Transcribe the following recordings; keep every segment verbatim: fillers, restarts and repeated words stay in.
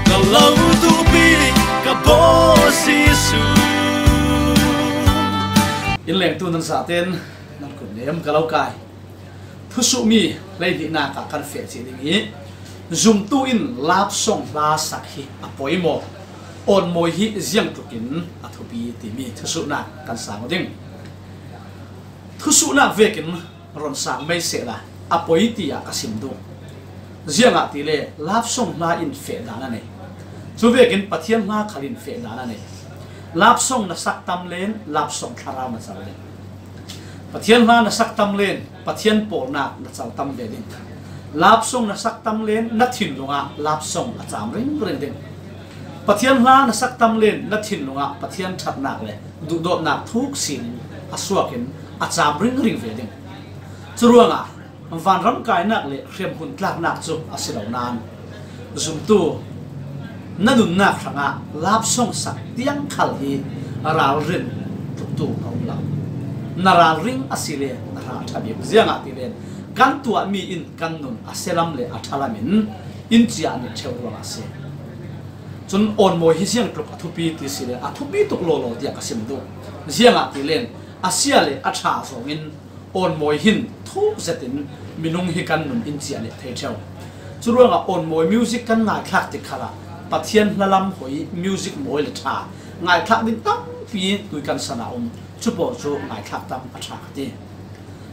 Ka lo tupi, ka Bawi Jesu. Inn lengtu nan zaten nan kut nem ka lo kai. Thusuhmi hleihnih nak ah kan feh cih ding hi. Zumtu in love song hla sak hi a poimaw, awnmawi hi ziangtlukin a thupi timi thusuhnak kan sang aw ding. Thusuhnak vekin ron sang mei sehla, a poi tiah ka sim duh. Ziangahtile love song hla in feh dan a nei. Cuvekin Pathian hla khal in feh dan a nei. Love song na sak tam len, love song thlarau na cau ding. Pathian hla na sak tam len, Pathian pawlnak na cau tam ve ding. Love song na sak tam len, na thinlung ah love song a cam ringring ding. Pathian hla na sak tam len, na thinlung ah Pathian ṭhatnak le duhdawtnak thuk sin a suakin a cam ringring ve ding. Curuangah vanram kainak le hriamhmun tlaknak cu a si lo nain, zumtu na nunnak hrangah love song sak tiang khal hi ralrin tluktu a um lo. Na ralring a si le na hra a ṭha bik. Ziangahtile kan tuahmi in kan nun a sialam le a ṭhalam in in ciah nih ṭheu ruangah a si. Cun awnmawi hi ziangtluk a thupi ti si le a thupi tuk lawlaw tiah ka sim duh. Ziangahtile a sia le a ṭha zongin awnmawi hin thuk zetin minung hi kan nun in ciah leh thei ṭheu. Curuangah awnmawi music kan ngaithlak tik khalah Pathian hla lam hoi, music mawi le ṭha ngaithlak ding tampi tui kan san ah um. Cu pawl cu ngaithlak tam a ṭha ka ti.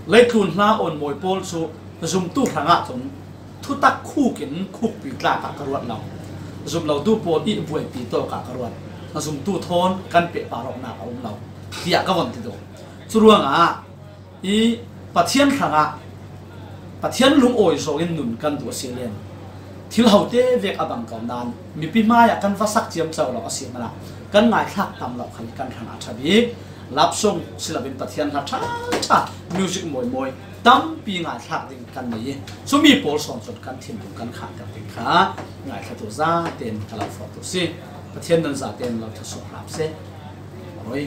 Leitlun hla awnmawi pawl cu zumtu hrangah cun thutak khuk in khukpi tlak ah ka ruat lo. Zumlotu pawl i buaipi tawk ah ka ruat. Zumtu thawn kan pehpar awknak a um lo tiah ka von ti duh. Curuangah i Pathian hrangah Pathian lungawi zawngin nun kan duh a si len, thil hote vek a bang ko nain mipi hmaiah kan va sak ciamco lo a si hmanah kan ngaithlak tam lo khan kan hrangah a ṭha bik. Love song si loin Pathian hla ṭha ṭha, music mawi mawi tampi ngaithlak ding kan nei i, cumi pawl sawn cun kan thinlung kan khanter ding kha ngaithlatu zaten ka lo forhtu si. Pathian nan zaten lo thluasuah hram seh. Awi.